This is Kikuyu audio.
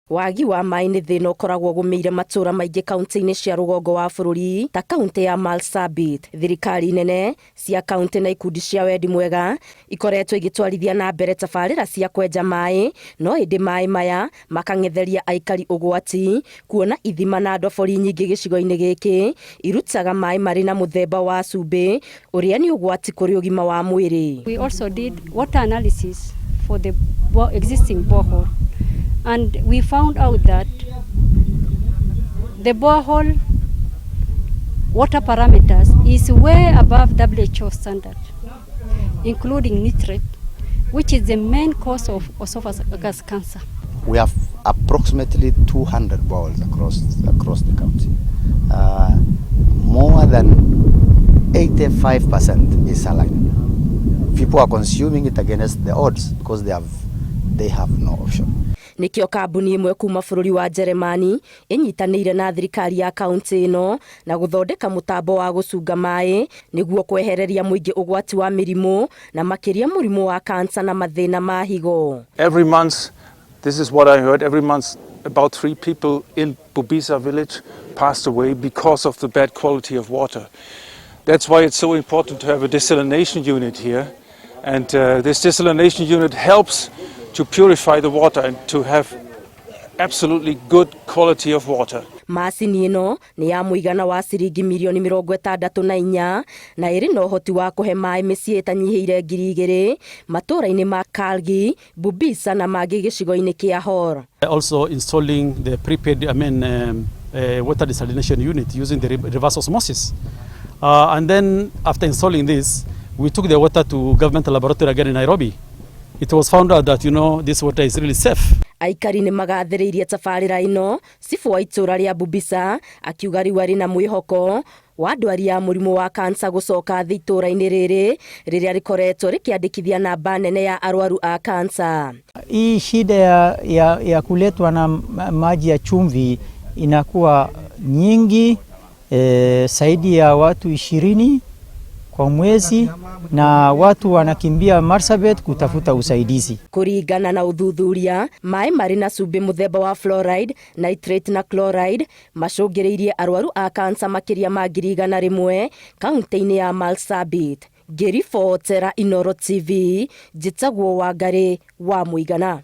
Wagi wa maĩ nĩ thĩna ũkoragwo ũgũmĩire matũra maingĩ kaunti-inĩ cia rũgongo wa bũrũri ta kaunti ya Marsabit. Thirikari nene cia kaunti na ikundi cia wendi mwega ikoretwo igĩtwarithia na mbere tabarĩra cia kwenja maĩ, no ĩndĩ maĩ maya makang'etheria aikari ũgwati kuona ithima na ndobori nyingĩ gĩcigo-inĩ gĩkĩ irutaga maĩ marĩ na mũthemba wa cumbĩ ũrĩa nĩ ũgwati kũrĩ ũgima wa mwĩrĩ. We also did water analysis for the existing borehole, and we found out that the borehole water parameters is way above WHO standard, including nitrate, which is the main cause of esophagus cancer. We have approximately 200 boreholes across the county. More than 85% is saline. People are consuming it against the odds because they have no option. Nĩkĩo kambuni ĩmwe kuma bũrũri wa Jeremani ĩnyitanĩire na thirikari ya kaunti ĩno na gũthondeka mũtambo wa gũcunga maĩ nĩguo kwehereria mũingĩ ũgwati wa mĩrimũ na makĩria mũrimũ wa kansa na mathĩna ma higo. Every month, this is what I heard, every month about three people in Bubisa village passed away because of the bad quality of water. That's why it's so important to have a desalination unit here. And this desalination unit helps to purify the water and to have absolutely good quality of water. Macini ĩno nĩ ya mũigana wa ciringi mirioni 64 na ĩrĩ na ũhoti wa kũhe maĩ mĩciĩ ĩtanyihĩire 2,000 matũũra-inĩ ma Kalgi, Bubisa na mangĩ gĩcigo-inĩ kĩa Hor. Also installing the prepaid, I mean, water desalination unit using the reverse osmosis. And then after installing this, we took the water to government laboratory again in Nairobi. It was found out that this water is really safe. Aikari nĩ magathĩrĩirie tabarĩra ĩno. Cibũ wa itũũra rĩa Bubisa akiuga rĩu arĩ na mwĩhoko wa ndwari ya mũrimũ wa kansa gũcoka thĩ itũũra-inĩ rĩrĩ rĩrĩa rĩkoretwo rĩkĩandĩkithia namba nene ya arwaru a kansa. Hii shida ya kuletwa na maji ya chumvi inakuwa nyingi, zaidi ya watu 20 kwa mwezi, na watu wanakimbia Marsabit kutafuta usaidizi. Kũringana na ũthuthuria, maĩ marĩ na cumbĩ mũthemba wa fluoride, nitrate na chloride macũngĩrĩirie arwaru a kansa makĩria ma 100,000 kaunti-inĩ ya Marsabit. Ngĩribotera Inooro TV, njĩtagwo Wangarĩ wa Mũigana.